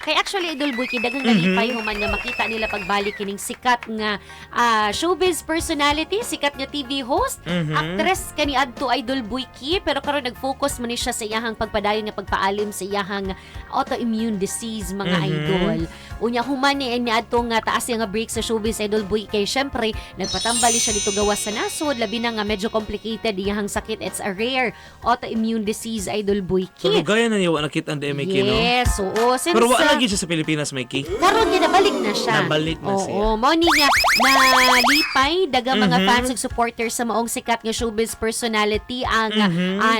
Kay actually, Idol Boyki, daghang nalipay human nga makita nila pagbalik kining sikat nga showbiz personality, sikat nga TV host, actress kani adto, Idol Boyki, pero karon nag-focus man ni siya sa iyahang pagpadayon nga pagpaalim sa iyahang autoimmune disease, mga idol. Unya human ni ni adto nga taas nga break sa showbiz, Idol Boy, kay syempre nagpatambal siya dito gawas sa nasod, labi na nga medyo complicated iyahang sakit. It's a rare autoimmune disease, Idol Boyki. Pero gaya na niya, wa nakita ang DMK, no? Yes, oo. Since, Pero wa lagi siya sa Pilipinas, Mikey. Karon nga nabalik na siya. Nabalik na Oo, siya. Mao ni nga nalipay daghang mga fans ug supporters sa maong sikat nga showbiz personality ang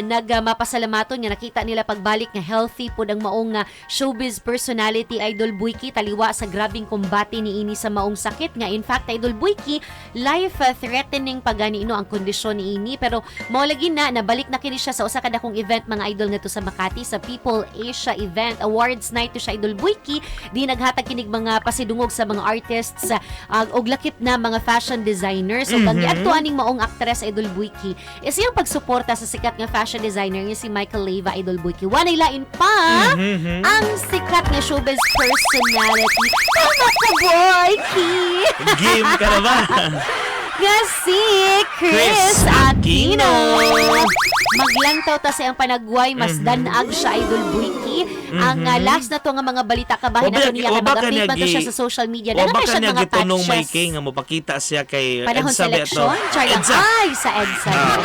nagmapasalamaton nga nakita nila pagbalik nga healthy pud ang maong nga showbiz personality, Idol Boyki, taliwa sa grabing kumbate niini sa maong sakit nga in fact, Idol Boyki, life threatening pa gani no ang kondisyon niini. Pero mao lagi na nabalik na kini siya sa usa ka dakong event, mga idol, ngadto sa Makati sa People Asia event, awards night to siya, Idol Boyki, di naghatag kinig mga pasidungog sa mga artists og lakip na mga fashion designers. So kang giadto aning maong actress, Idol Boyki, is iyang pagsuporta sa sikat nga fashion designer nga si Michael Leyva, Idol Boyki. Walay lain pa ang sikat nga showbiz personality. Tama ka, Boyki! Game ka na ba? Nga si Kris Kris Aquino. Aquino. Maglantaw ta sa iyang panagway, mas danag siya, Idol Boyki. Ang last na to nga mga balita kabahin Wa ba- nato niya wa kay ba ka mag-update niya man to siya sa social media. Wa Daghan ba kay ka siya niya mga gitunong, patches. Mikey, nga mopakita siya kay Panahon EDSA ba ito? selection? Char lang. EDSA. Ay, sa EDSA. Ah.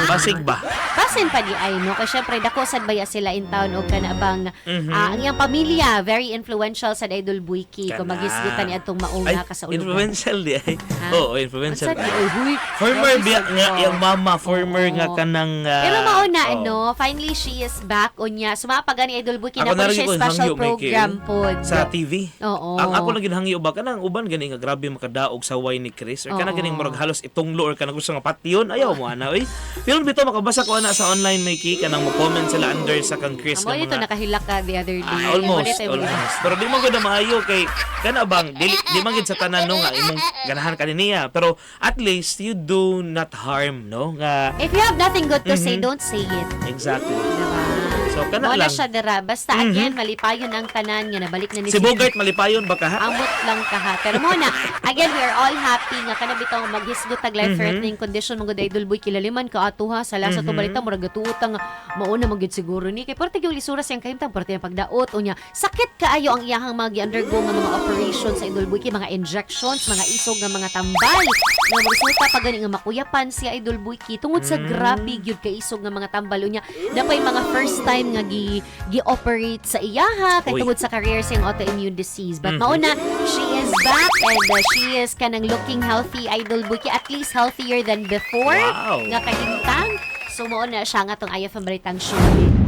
Basig ba? Basin pa di ay no, kay syempre dako sad baya sila in town og kana bang ang iyang pamilya very influential sa Idol Boyki kung Kana. magisgutan ni adtong maong Ay, nga kasaulugan. influential di ay. Ha? Oo, influential. Unsa di ay huy. Former Grabe biya sad nga ko. iyang mama, former nga kanang Pero mao na oo. ano, finally she is back unya. Sumapa gani, Idol Boyki, Ako na na rin siya ko special hangyo, Mikey, program eh. pod. Sa TV. Oo. Ang ako lang ginhangyo ba kanang uban gani nga grabe makadaog sa way ni Kris or kanang ganing murag halos itunglo or kanang gusto nga patyon, ayaw mo ana oy. Pero bitaw makabasa ko ana sa online, Mikey, kanang mo comment sila under sa kang Kris Amo nga dito mga nakahilak ka the other day. Ah, almost, Amo dito, almost. Pero di man gud na maayo kay kana bang dili di man gid sa tanan no nga imong ganahan ka niya. Pero at least you do not harm, no? Nga If you have nothing good to say, don't say it. Exactly. Diba? So kana Wala lang. siya dira. Basta again, malipayon ang tanan nga nabalik na ni Si Bogart malipayon ba ka ha? Amot lang ka ha. Pero mo na, again, we are all happy nga kana bitaw maghisgot tag life-threatening condition mga Idol Boy, kilaliman ka ato ha sa lasa to balita murag gatuot nga mao na magyud siguro ni kay parte yung lisura siyang kahimtang, parte ang pagdaot unya sakit kaayo ang iyahang mga gi-undergo nga mga operations sa Idol Boy, kay mga injections, mga isog nga mga tambal nga magsulta pa gani nga makuyapan siya, Idol Boy, tungod sa grabe gyud kay isog nga mga tambal. Unya napay mga first time nga gi gi-operate sa iyaha kay Uy. tungod sa career siyang autoimmune disease. But mao na, she is back and she is kanang looking healthy, Idol Boyki, at least healthier than before nga kahimtang. So mao na siya nga tong IFM Balitang Showbiz.